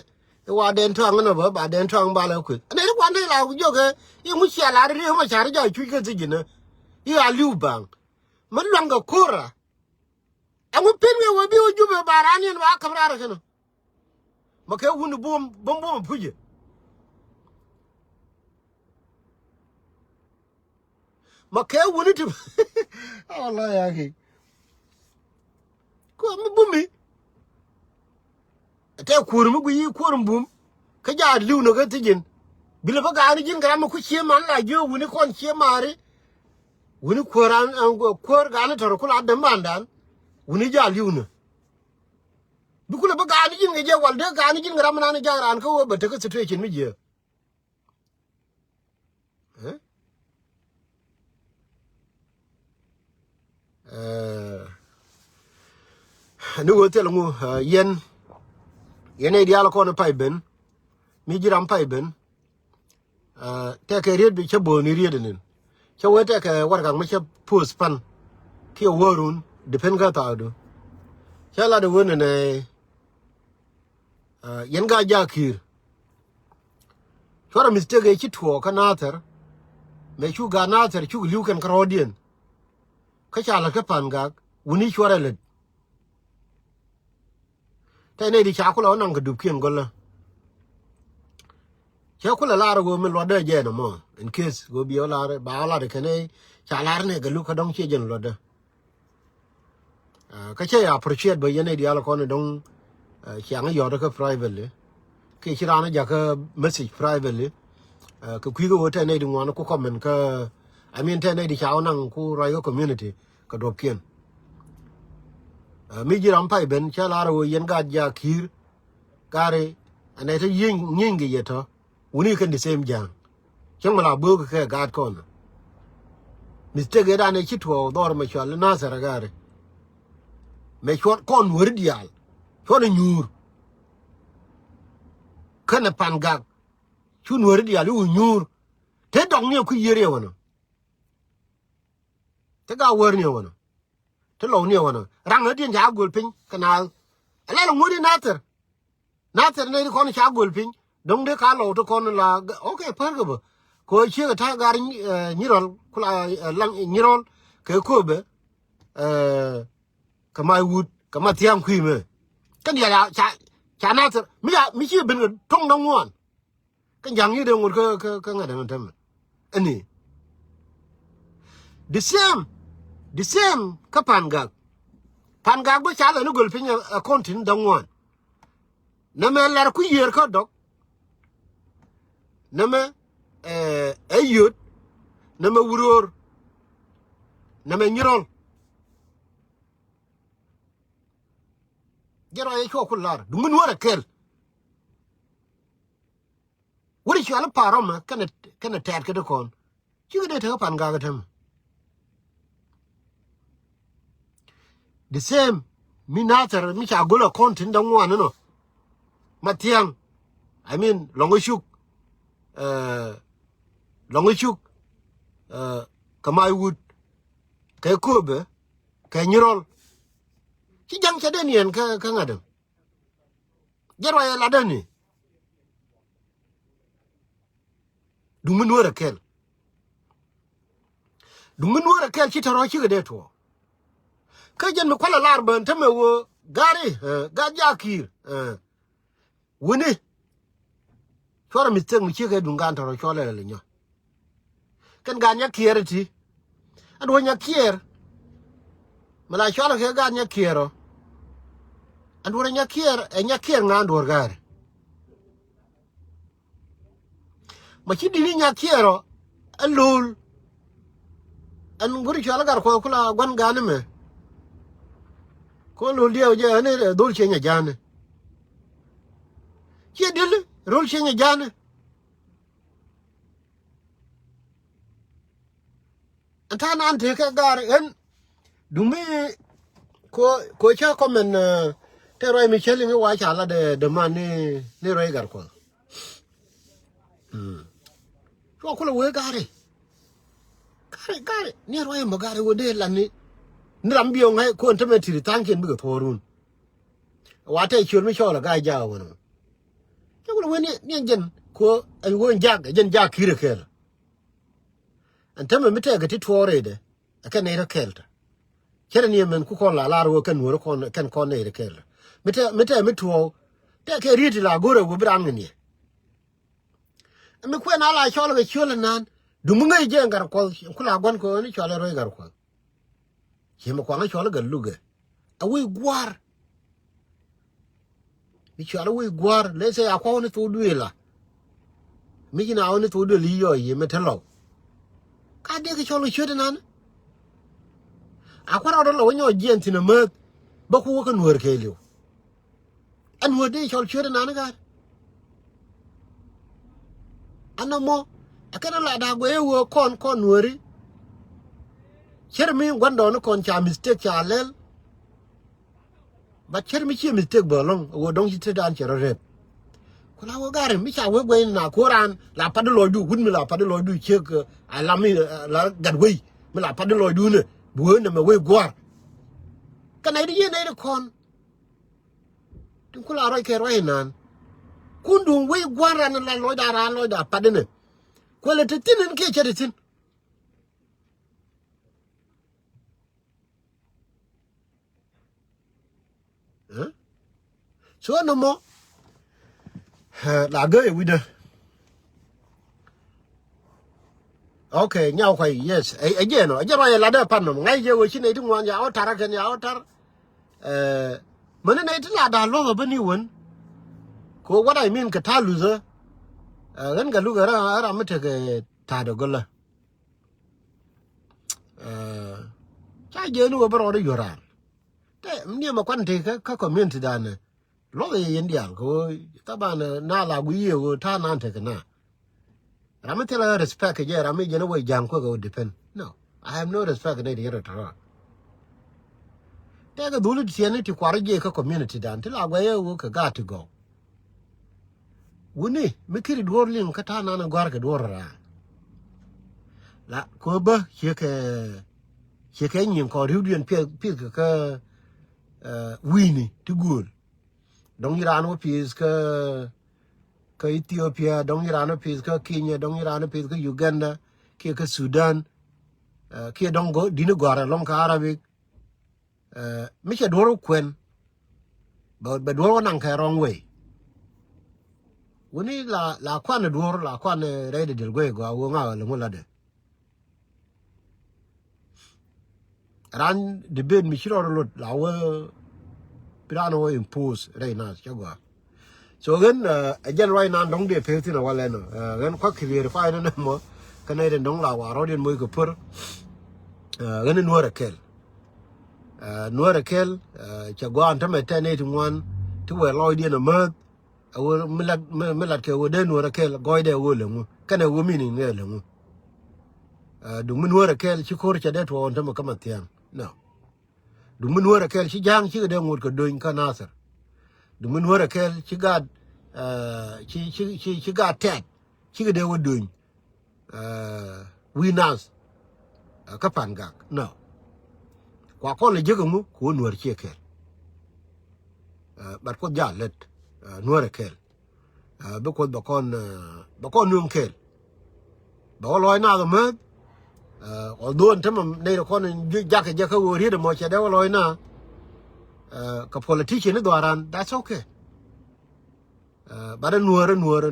Ɛ wa dɛn tɔaŋ nɔ bä ba dɛn tɔaŋ ba la kueth. Ɛnɛ ri kuan dee la jok ɛ iŋu cɛ la riek ma car ja cuc kä thiec inä. I̱ a li̱w baŋ. Mä luaŋ kɛ ko̱ra. Ɛŋu pen kɛ wä bi wä Jubɛ ba raan yɛn ba käp raar kɛn ɔ. Ma kɛ wuni bum bum bum pucɛ. Ma kɛ wuni ti. Wala ya ki. Kuɛ mi bumi. Tɛ kuɔr mi gui yi kuɔr mi bum. Kä ja liw ni kä thiec in. Bi lɛ bä gaani ji̱n kɛ ram mi ku cie man la jiö wuni kɔn cie mari. Wuni kuäär an kuäär gaani tɔr kula däm bandan. Wuni ja liw ni. Bi kulɛ bi gaani ji̱n kɛ jɛ wal dee gaani ji̱n kɛ ram nan jak ran kä wee bɛ tek kä situation mi jiɛ. Ni wee thil ŋu yɛn yɛn ɛ diaal kɔn pay ben. Mi ji̱ ram pay ben. Tɛkɛ riet bi cä bo̱o̱ni riet inin. Cä wee tɛkɛ warɛgak mi cä post pan kiɛ wä run depend kä thaakdu. Cä lat iwä nɛnɛ. Yɛn Gat Jaak Ki̱i̱r. Cuarɛ mistake ëë ci tuɔɔk kä Nathɛr. Mëë cu Gat Nathɛr cuk li̱w kɛn kärɔɔdiɛn. Kä ca lät kä Pangak wuni cuarɛ lät. Tɛy nɛy di ca kulɛ wä naŋ kɛ dupkiɛn gɔlä. Cɛ kulɛ lar ɣöö min luɔtdä jɛɛn ɛmɔ in case ɣöö bi ɣä lar ba ɣä lar kɛn ɛ ca lar nɛ kɛ luk kä dɔ̱ŋ ciɛ jɛn luɔtdä. Kä cɛ ya appreciate bä yɛn nɛy diaal kɔn dɔ̱ŋ. Ciaŋ yɔt kä privately kiɛ ci raan jakä message privately. Kɛ kui̱ kɛ ɣöö tɛy nɛy di ŋuan ku comment kä I mean tɛy nɛy di ca wä naŋ ku ruac kä community. Kɛ duɔ̱pkiɛn. Mi ji̱ ram pay ben cä lar ɣöö yɛn Gat Jaak Ki̱i̱r. Gari anɛ te yieny nyieny kɛ yɛ tɔ. Wuni kɛn the same ja̱a̱ŋ. Cäŋ mi la böök kɛ gaat kɔn. Mistake ëë danɛ ci tuɔɔk dhɔr mɛ cual Nathɛr agari. Mɛ cuɔt kɔn weri diaal cuɔt ɛ nyuur. Kɛnɛ Pangak cu nuɔri diaal iwu nyuur. Te dɔk ni ɛ kui̱ yiër yɛ wänɔ. Te ga wäär ni ɛ wänɔ. Te lɔw ni ɛ wänɔ raŋ ɛ diɛn ca göl piny kɛ naath. Ɛ lɛl ŋuɔ̱t i̱ Nathɛr. Nathɛr nɛy ti kɔn ca göl piny dɔ̱ŋ dee ka lɔw ti kɔn la. Ok, pärkɛ bä kɛ ɣöö ciekɛ ta̱a̱ gar nyirɔl kula laŋ nyirɔl kɛ köpɛ. Kɛ ma wut kɛ ma thia̱a̱ŋ kui̱ mɛ kɛn diaal ca ca Nathɛr mi ca mi ci ben kɛ to̱ŋ dɔ̱ŋ ŋuan. Kä ja̱ŋ yi̱t ɛ ŋot kä kä kä ŋa̱t ɛn tämɛ. Ɛni the same the same kä Pangak. Pangak bä ca lɛ ni göl piny ɛ kɔn tin dɔ̱ŋ ŋuan. Nɛmɛ lɛr ku yiër kä dɔ̱k. Nɛmɛ ɛ yöt. Nɛmɛ wuröör. Nɛmɛ nyirɔl. Jɛ rɔ yɛ cuɔ ku lar duŋ mi nuɔrɛ kɛl. Wut i̱ cual i̱ parɔmɛ kɛnɛ kɛnɛ tɛɛt kä ti kɔn. Cikɛ dee tekä Pangak ɛ tämɛ. The same mi Nathɛr mi ca go̱l ɛ kɔn tin däŋ ŋuan inɔ. Ma thia̱ŋ. I mean lɔŋ icuk. Lɔŋ icuk. Kɛ ma wut kɛ köpɛ kɛ nyirɔl. Ci ja̱ŋ cɛ den yɛn kä kä ŋa̱t ɛm. Jɛ ruac ɛ latdäni. Duŋ mi nuɔ̱ɔ̱rɛ kɛl. Duŋ mi nuɔ̱ɔ̱rɛ kɛl ci tɔ̱rɔ̱ cikɛ dee tuɔɔk. Kä jɛn mi kualɛ lar bän tämɛ wee gari gat jakiir. Wuni. Cuɔrɛ mistake mi ciek kɛ duŋ gan tɔrɔ cuɔlɛ lɛ nyɔ. Kɛn gan nya kiɛɛr iti. Ɛn duɔ̱r nya kiɛɛr. Mi la cuɔlɛ kɛ gan nya kiɛɛr ɔ. Ɛn duɔ̱r nya kiɛɛr ɛ nya kiɛɛr ŋa ɛn duɔ̱r ga̱a̱ri. Ma ci dini nya kiɛɛr ɔ. Ɛ lo̱l. Ɛn go̱ri cuɔlɛ gar kuɔth kula gua̱n gan imɛ. Kɔn lo̱l diɛw jɛ ɛn dhol cieny ɛ ja̱a̱ni. Ciɛ dili rol cieny ɛ ja̱a̱ni. Ɛn ta̱a̱ naan tekɛ gaar ɛn. Duŋ mi ko ko cä kɔmɛn te ruac mi cäli mi wa ca la dee dee man ni ni ruac gar kuɔth. Cua kulɛ wee gaari. Gari, gari, ni ruac mɔ gari wä dee la ni. Ni ram biɛ ŋa̱c kɔn tämɛ tiri tha̱a̱ŋkiɛn bikɛ thuɔɔrun. Wa tɛ ciöl mi cɔɔl a ga̱a̱c jaak wän mɔ. Cä wä wä ni, ni jɛn ko ɛn wä jak, jɛn jak ki̱i̱r kɛɛl. Ɛn tämɛ mi tɛkɛ ti tuɔɔk rɛydɛ. Ɛ kɛn nɛy rɔ kɛɛl tɔ. Cɛ rɛ ni ɛmɛn ku kɔn la lar wä kɛn nuɔ̱ɔ̱r kɔn, kɛn kɔn nɛy rɔ kɛɛl tɔ. Mi tɛ, mi tɛ mi tuɔɔk. Tɛ kɛ riet ti la go̱rɛ wä bi raan ŋɛ niɛ. Ɛ mi kuɛn a la cɔl kɛ ciöl ɛnan. Dumi ŋäc jɛ ŋa̱r kuɔth, ku la gua̱n kɛ ɣöö ni cɔl ɛ rɔy ŋa̱r kuɔth. Ciɛ mi kuaŋ cɔl ɛ Gatluak ɛ. A wec gua̱a̱r. Mi cɔal a wec gua̱a̱r, lɛ sɛ a kua̱ wä ni thok duëël a. Mi ci na wä ni thok duëël i̱ yɔɔc yɛ mi te lɔw. Ka dee kɛ cɔl kɛ ciöt ɛnan. A kua̱ rɔɔdɛ lɔ wä nyɔɔc jiɛn thi̱n amäth. Bä ku wä kä nuäär kɛɛliw. Ɛn wä dee cɔl ciöt ɛnan gaat. Ɛn nɔmɔ, ɛ kɛn ɛ la da̱a̱k guɛy ɛ wä kɔn, kɔn nuääri. Cär mi gua̱ndɔɔŋni kɔn ca mistake ca lɛl. But cär mi ciɛ mistake bä ɛlɔ̱ŋ, ɛ wä dɔ̱ŋ ci tetdan cɛ rɔ rɛp. Ku la wä gari mi ca wee guɛy na ko̱ran, la pat di lɔcdu, wut mi la pat di lɔcdu ciek, eh, a lam mi, eh, la gat wei, mi la pat di lɔcdu ni, bi wee nɛmɛ wei gua̱a̱r. Kɛ nɛy di yieen nɛy di kɔn. Tin ku la ruac kɛ ruac inan. Kun duŋ wec gua̱n ran la lɔcda, ran lɔcda pat inɛ. Kuɛlɛ te thi̱n in kiɛ cɛ te thi̱n. Ɛ? So nɔmɔ, eh, la gee wi̱dä. Okay, nyaw kuay, yes. Ɛ, ɛ jɛn ɔ, ɛ jɛn ruac ɛ latdä pan nɔmɔ. Ŋa̱c jɛ wee ci nɛy ti ŋuan ya ɣɔ̱ tar akɛn ya ɣɔ̱ tar. Eh, mäni nɛy ti la da̱a̱ luɔ̱th ɔ bä ni wän. Ko what I mean kɛ ta̱a̱ luthä. Eh, ɣän Gatluak ɛ ram, ɛ ram mi tekɛ ta̱a̱dɛ gölä. Eh, ca jiɛn ni wä bä rɔɔdɛ yuɔ̱r raar. Tɛ, mi niɛ mɛ kuan tëë kä, kä community danɛ. Luɔth yɛ yɛn diaal kɛ ɣöö thaban, eh, na la guiy yɛ ɣöö ta̱a̱ nan tekɛ na. Ram mi thilɛ respect kɛ jɛ, ram mi jɛn ɛ wä ja̱a̱ŋ kuäk ɛ wä depend. No, I have no respect kɛ nɛy ti yɛn rɔ tɔ̱rɔ̱. Tɛkɛ dhuli ti tiɛni ti kuar jiɛ kä community dan ti la guɛy ɛ wä kɛ gaat ti gɔw. Wuni mi kiri duɔ̱ɔ̱r liŋ kä ta̱a̱ nan ɛ gɔ̱a̱r kɛ duɔ̱ɔ̱r raan. La kɛ bä ciekɛ, ciekɛ nyin kɔn riwdiɛn pieth, pieth kɛ kä, eh, wi̱i̱ni ti guöl. Dɔ̱ŋ yi raan wä pieth kä, kä Ethiopia, dɔ̱ŋ yi raan wä pieth kä Kenya, dɔ̱ŋ yi raan wä pieth kä Uganda, kiɛ kä Sudan. Eh, kiɛ dɔ̱ŋ gɔ-, dini gɔ̱a̱r ɛlɔ̱ŋ kä Arabic. Eh, mi cɛ duɔ̱ɔ̱r wä kuɛn. Bɛ, bɛ duɔ̱ɔ̱r wä naŋ kɛ wrong way. Wuni la, la kuan ɛ duɔ̱ɔ̱r, la kuan ɛ rɛy dɛ diɛl guey gɔaa wä ŋa ɣä lɛ ŋu latdɛ. Ran debate mi ci rɔɔd lot la wä bi ran wä impose rɛy nath cä gɔaa. So ɣän, eh, ɛ jɛn ruac nan dɔ̱ŋ dee pek thin a walɛ nɔ. Eh, ɣän kuak clarify ni nɛ mɔ. Kä nɛy den dɔ̱ŋ la wa rɔɔd in moc kɛ pär. Eh, ɣän in nuäär ɛ kɛl. Eh, nuäär ɛ kɛl, eh, cɛ gɔaa ɛn tämɛ tɛn nɛy ti ŋuan ti wɛɛ lɔcdiɛn amäth. Ɛ wä mi lat, mi, mi lat kɛ wä dee nuäär ɛ kɛl gɔɔydɛ wä lɛ ŋu. Kɛnɛ wä meaning ni ɛ lɛ ŋu. Eh, duŋ mi nuäär ɛ kɛl ci ko̱r cɛ dee tuɔɔk ɛn tämɛ kä ma thia̱a̱ŋ. No. Duŋ mi nuäär ɛ kɛl ci ja̱a̱ŋ cikɛ dee ŋot kɛ döny kä Nathir. Duŋ mi nuäär ɛ kɛl ci gaat, eh, ci, ci, ci, ci gaat tɛt cikɛ dee wä döny. Eh, wi̱i̱ nath, eh, kä Pangak. No. Kua kɔn lɛ jiäk ɛŋu kɛ wä nuäär ciɛ kɛl. Eh, but Kuoth jaal lät, eh, nuäär ɛ kɛl. Eh, bi Kuoth bɛ kɔn, eh, bɛ kɔn nueŋ kɛl. Bɛ wä lɔɔc nath amäth. Eh, although ɛn tämɛ nɛy rɛ kɔn in ju-, jakɛ jɛ kä ɣöö riet ɛmɔ cɛ dee wä lɔɔc nath. Eh, kɛ politician ni dhɔaran, that's okay. Eh, but ɛ nuäär, ɛ nuäär,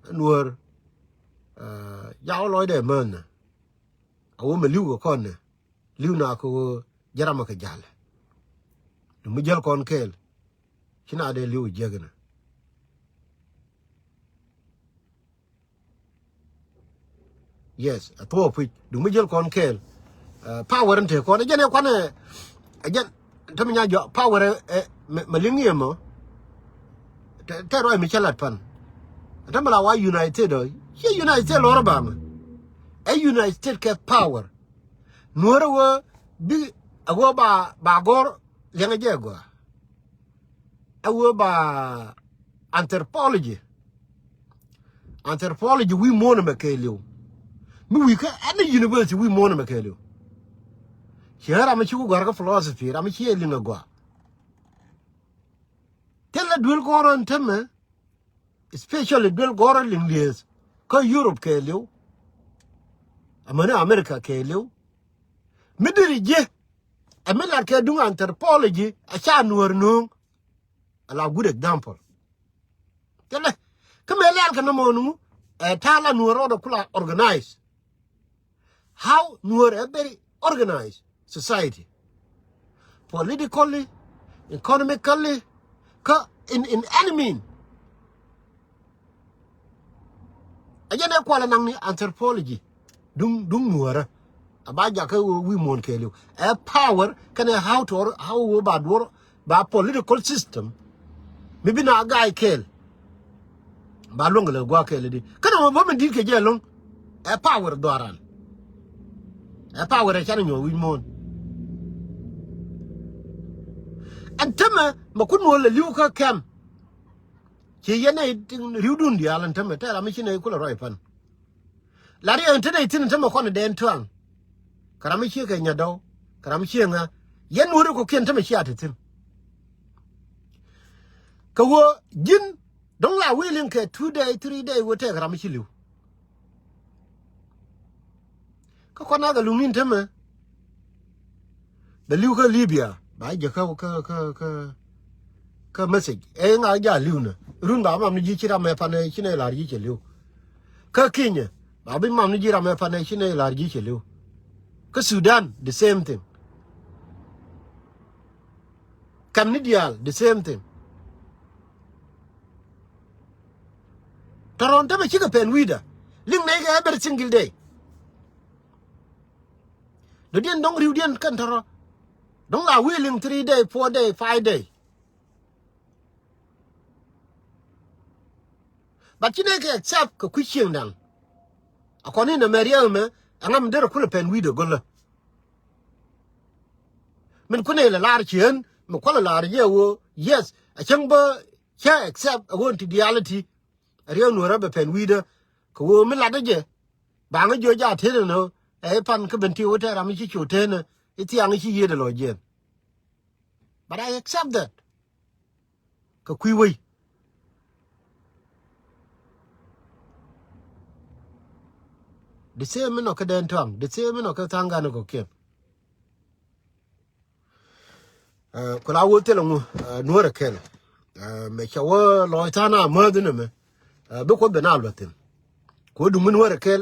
ɛ nuäär. Eh, jak wä lɔcdɛ amäth nɛ. A wä mɛ li̱w kɛ kɔn nɛ. Li̱w na kɛ ɣöö jɛ ram ɛ kɛ ja̱l. Duŋ mi jäl kɔn kɛɛl. Ci na dee li̱w jiäk inɛ. Yes, a thuɔɔk puc. Duŋ mi jäl kɔn kɛɛl. Eh, power in te kɔn. Ɛ jɛn ɛ kuanɛ, ɛ jɛn, te mi nya jɔak, power ɛ, ɛ, mɛ, mɛ liŋ yɛ mɔ. Te, te ruac mi cä lat pan. Te mi la wa United ɔ. Ciɛ United lɔr ba mɛ. Ɛ United kɛ power. Nuɔr ɛ wä bi, ɛ wä ba, ba gɔr liɛŋɛ jɛ gɔaa. Ɛ wee ba anthropology. Anthropology wi̱i̱ muɔ̱ɔ̱n ɛmɛ kɛɛliw. Mi wi̱i̱ kä any university wi̱i̱ muɔ̱ɔ̱n ɛmɛ kɛɛliw. Ciɛ ram mi ci ku gɔ̱a̱r kä philosophy, ram mi ci ɛ liŋ ɛ gɔaa. Thilɛ duel gɔ̱rä ɛn tämɛ, especially duel gɔ̱rä liŋ lieth kä Europe kɛɛliw, amäni America kɛɛliw. Mi deri jiɛ ɛ mi lat kɛ duŋ anthropology, a ca Nuäär nööŋ. A la good example. Thilɛ kä mëë lɛl kɛ nɔmɔ nuŋ, ɛ ta̱a̱ la Nuäär rɔɔdɛ kula organize. How Nuer a very organized society, politically, economically, kä in, in any mean. A jɛn ɛ kualɛ naŋ ni anthropology. Duŋ, duŋ Nuerä. A ba jakä wi̱i̱ muɔ̱ɔ̱n kɛɛliw. Ɛ power kɛnɛ how to, how wä ba duɔr ba political system mi bi na ga̱a̱c kɛɛl. Ba luäŋ lɛ gua̱a̱k kɛɛl di känɛ mɔ bä mi di̱t kɛ jɛ lo̱ŋ. Ɛ power dhuaran. Ɛ power ɛ canɛ nyuɔ̱th wi̱c muɔ̱ɔ̱n. Ɛn tämɛ mɛ kun muɔ̱ɔ̱n lɛ li̱w kä kɛm. Ci yɛn ɛ ri̱wdun diaal ɛn tämɛ tɛɛr ami ci nɛ kulɛ rɔy pan. La riɛk in te nɛy thi̱n in te mɛ kɔn in dɛɛn tuaŋ. Kɛ ram mi ciek kɛ nyadɔw, kɛ ram mi ciek ŋa. Yɛn nuɔ̱ri kɔkiɛn te mɛ cia te thi̱n. Kɛ ɣöö ji̱n dɔ̱ŋ la willing kɛ two day, three day wä tɛk ram mi ci li̱w. Kä kɔn akɛ luŋ in te mɛ. Bɛ li̱w kä Libya ba jɛ kä, kä, kä, kä, kä message ɛ ŋa ja li̱w nä run ba mam ni ji̱ ci ram ɛ panɛ ci nɛ lar ji̱ cɛ li̱w. Kä Kenya ba bi mam ni ji̱ ram ɛ panɛ ci nɛ lar ji̱ cɛ li̱w. Kä Sudan the same thing. Kam ni diaal the same thing. Tɔrɔn tämɛ cikɛ pɛn wi̱i̱dä liŋ nɛy kɛ every single day. Dɔ̱diɛn dɔ̱ŋ ri̱wdiɛn kɛn tɔ̱rɔ. Dɔ̱ŋ la wi̱i̱ liŋ three day, four day, five day. But ci nɛ kɛ accept kɛ kui̱ cieŋ da̱ŋ. A kɔn in America mɛ ɛŋa mi derɛ kulɛ pɛn wi̱i̱dɛ go̱lä. Min kunɛ lɛ laar cieen mi kualɛ laar jɛ ɣöö yes a cäŋ bä cä accept a ɣöö ti diaal ti. A riɛw nuɔrä bɛ pɛn wi̱i̱dä kɛ ɣöö mi latdä jɛ. Baŋä jiɔ ja tenɛ nä ɛ pan kä ben ti wä tɛ ram i̱ ci cu tenɛ i̱ thiaŋ i̱ ci yiëëdɛ lɔ jiɛn. But I accept that. Kɛ kui̱ wei. The same mi nɔ kä dɛn tuaŋ, the same mi nɔ kä thaŋ gan kɔ kiɛn. Ku la wä thilɛ ŋu nuɔrɛ kɛl. Mɛ cɛ wä lɔc tha̱a̱ŋ a mäth inɛ mɛ bi kuoth ben a luäthin. Ku wä duŋ mi nuɔrɛ kɛl.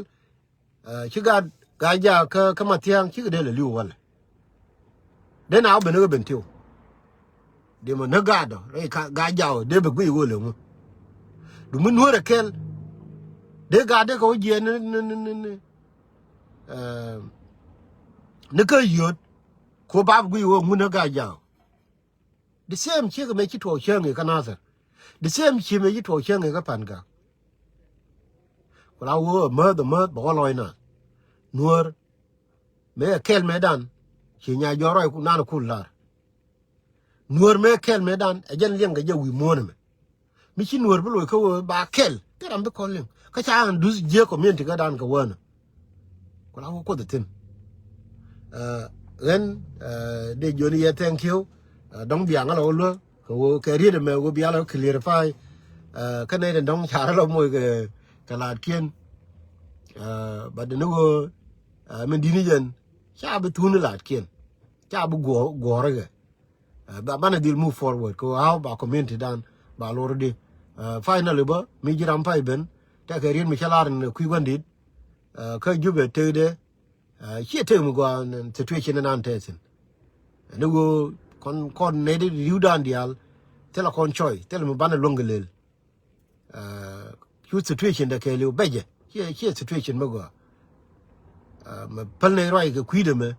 Ci gat gat ja kä kä Mathiaŋ cikɛ dee lɛ li̱w walɛ. Dee na wä ben kä ben tiw. Dee mɔ näk gat dɔ rɛy gat ja wä dee bɛ guiy wä lɛ ŋu. Duŋ mi nuɔrɛ kɛl. Dee gat dee kɛ wä jiɛn ni ni ni ni ni. Ni kä yio̱t. Ku bap guiy wä ŋun kä ga̱a̱c ja̱a̱k. The same ciek mëë ci tuɔɔk cäŋ i̱ kä Nathir. The same ciek mëë ci tuɔɔk cäŋ i̱ kä Pangak. Ku la wä mäth mäth bɛ wä lɔc na. Nuäär mëë kɛl mëë dan ci nya jɔr rɔy nan kul lar. Nuäär mëë kɛl mëë dan ɛ jɛn liɛŋ kɛ jɛ wi̱i̱ muɔ̱ɔ̱n ɛmɛ. Mi ci nuɔ̱ɔ̱r bi loc kä wee ba kɛl thil ram bi kɔn liŋ kä ca an duth jiee community kä dan kɛ wänä. Ku la wä kuoth thi̱n. Ɣän dee jiöni yɛ thank you. Dɔ̱ŋ biaŋä lɔ wä luä kɛ wee kɛ riet ɛmɛ wee biaŋä lɔ clarify. Kä nɛy den dɔ̱ŋ carä lɔ moc kɛ laatkiɛn. But ni wee min di̱t ni jɛn ca bi thuun ni laatkiɛn ca bi guɔ̱ɔ̱rä kɛ. Ba banɛ dhil move forward kɛ how ba community dan ba lor di. Finally bä mi ji̱ ram pay ben tekɛ riet mi cä lar in kui̱ gua̱n dit. Kä Jubɛ tekdɛ ciɛ tek mi gɔaa situation in an tɛthin. Ni ɣöö kɔn kɔn nɛy di ri̱w dan diaal thilɛ kɔn cɔy thilɛ mi banɛ luäŋ kɛ lel. Cu situation dɛ kɛɛliw bɛcɛ ciɛ ciɛ situation mi gɔaa. Mɛ päl nɛy ruac kɛ kui̱dɛ mɛ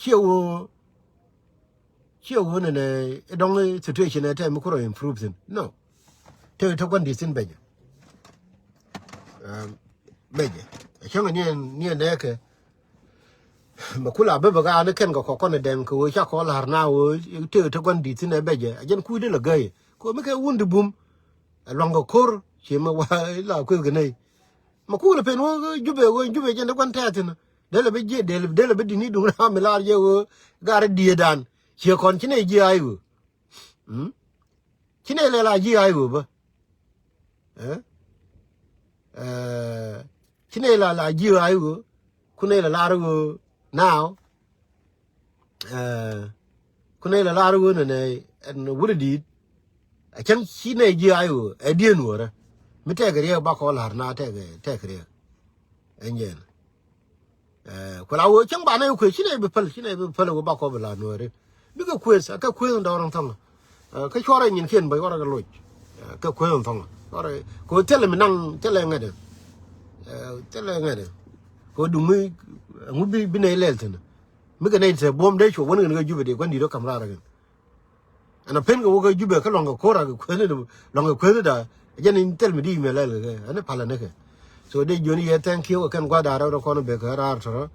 ciɛ ɣöö ciɛ ɣöö nɛnɛ i̱ dɔ̱ŋ situation ɛ tɛm mi kurɔ improve thin no. Te te gua̱n di̱t thin bɛcɛ. Bɛcɛ a cäŋ ni ni nɛɛkɛ. Mɛ kula bä bä gaa ni kɛn kɛ kɔkɔn ɛ dɛŋ kɛ ɣöö ca kɔ la̱r na ɣöö te te gua̱n di̱t thin ɛ bɛcɛ a jɛn kui̱dɛ lɛ gäyɛ kɛ ɣöö mi kɛ wun di bum. Ɛ luaŋ kɛ ko̱r ci mɛ wa la kueth kɛ nɛy. Ma kukɛ lɛ pen wä Jubɛ, wä Jubɛ jɛn dee gua̱n tɛth thin. Dee lɛ bi jiɛ, dee lɛ, dee lɛ bi dini duŋ ram mi lar jɛ wä gar diëëdan. Ciɛ kɔn ci nɛ jiɛ ay wä. Mm? Ci nɛ lɛ la jiɛ ay wä bä. Eh? Eh, ci nɛ la, la jiɛ ay wä. Ku nɛ lɛ lar wä now. Eh, ku nɛ lɛ lar wä nɛ nɛ ɛn wut di̱i̱t. A cäŋ ci nɛ jiɛ ay wä ɛ diɛn wä rɛ. Mi tɛk riɛk bakɔ lar na tɛk, tɛk riɛk. Ɛn jɛn. Eh, ku la wä cäŋ ba nɛ wä kueth ci nɛ bi päl, ci nɛ bi päl wä bakɔ bi la nuɔri. Bikɛ kueth, a kɛ kueth in dɔɔr in thɔŋ. Eh, kä cuɔrɛ nyin kiɛn bä cuɔrɛ kɛ loc. Eh, kɛ kueth in thɔŋ. Cuɔrɛ, kɛ wä thilɛ mi naŋ, thilɛ ŋɛt. Eh, thilɛ ŋɛt. Kɛ wä duŋ mi, ŋu bi, bi nɛ lɛl thin. Mi kɛ nɛy te buɔ̱m dee cuɔ wän kɛn kɛ Jubɛ dee gua̱n di̱t wä ka̱m raar kɛn. Ɛn a pen kɛ wä kɛ Jubɛ kä luaŋ kɛ ko̱r a kɛ kuethni, luaŋ kɛ kuethni da. Jɛn in thil mi di email ɛl kɛ ɛn pal ɛn kɛ. So dee jiɔni yɛ thank you kɛn gua̱da rɛw dee kɔn bek kɛ raar tɔrɔ.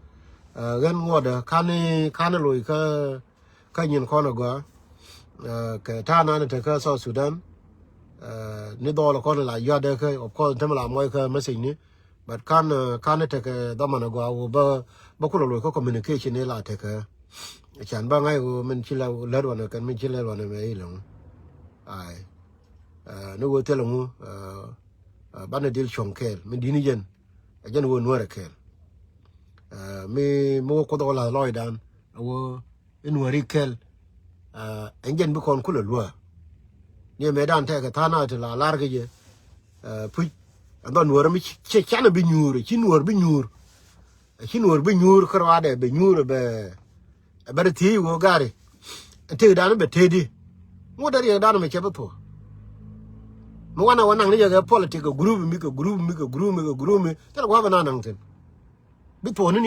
Ɣän ŋuɔdɛ kani, kani loc kä, kä nyin kɔn a gɔaa. Kɛ ta̱a̱ nani te kä South Sudan. Ni dhɔl kɔn la yuat dee kɛ, of course, tɛmɛ la mɔc kä message ni. But kan, eh, kan tekɛ dhaman agɔaa wä bä, bä kulɛ loc kä communication ni la tekɛ. Can bä ŋa̱c wä min ci lɛ lät wanɛ kɛn min ci lɛ lät wanɛ mɛ ilɛ ŋu. Ai. Eh, ni wä thilɛ ŋu, eh, eh, banɛ dil cuɔ̱ŋ kɛɛl min dini jɛn. Ɛ jɛn wä nuɔrɛ kɛɛl. Eh, mi, mi wä kuoth wä lath lɔcdan wä in wä ri kɛl. Ɛn jɛn bi kɔn kulɛ luä. Ni ɛmɛ dan tɛkɛ tha̱a̱ŋ na ti la lar kɛ jɛ. Puc ɛn dhɔn nuɔr mi ci canɛ bi nyuur, ci nuɔr bi nyuur. Ci nuɔr bi nyuur kä ruaadɛ bi nyuur bɛ, bɛ ri thiec wä gari. Tëëk dan bɛ tëëdi. Ŋut dɛ riɛk dan mɛ cɛ bi thuɔ̱k. Mi wanɛ wä naŋ ni yɛ kɛ politik kɛ group mi kɛ group mi kɛ group mi kɛ group mi thilɛ gua̱a̱p bɛ na naŋ thin. Bi thuɔ̱k ni